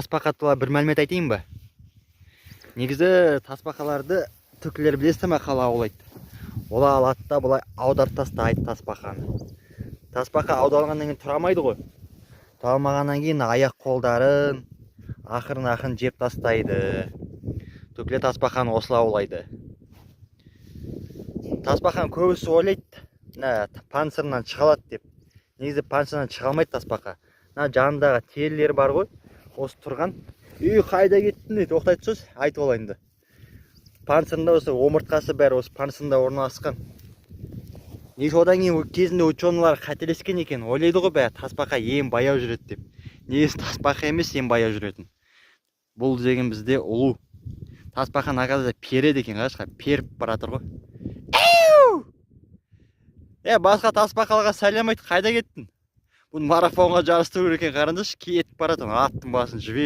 Тасбақа туралы бір мәлімет айтайын ба? Негізі тасбақаларды түлкілер, білесіздер ме, қалай аулайды? Олар алады да, былай аударып тастайды тасбақаны. Тасбақа аударылғаннан кейін тұра алмайды ғой. Тұра алмағаннан кейін аяқ қолдарын ақырын ақырын жеп тастайды. Түлкілер тасбақаны осылай аулайды. Тасбақаны көбісі ойлайды, мына панцирынан шыға алады деп. Негізі панцирынан шыға алмайды тасбақа. Мына жанындағы терілері бар ғой, осы тұрған. Үй, қайда кеттің дейді, тоқтай тұрсыз, айтып алайын да. Панцирында осы омыртқасы, бәрі осы панцирында орналасқан. Негізі одан кейін кезінде ученыйлар қателескен екен. Ойлайды ғой бәрі, тасбақа ең баяу жүреді деп. Негізі тасбақа емес ең баяу жүретін. Бұл деген бізде ұлу. Тасбақаны, оказывается, переді екен, қарашы, періп бара жатыр ғой. Е, басқа тасбақаларға сәлем айт, қайда кеттің? Бұны марафонға жарыстыру керек екен, қараңдаршы, кетіп бара жатыр, аттың басын жібер.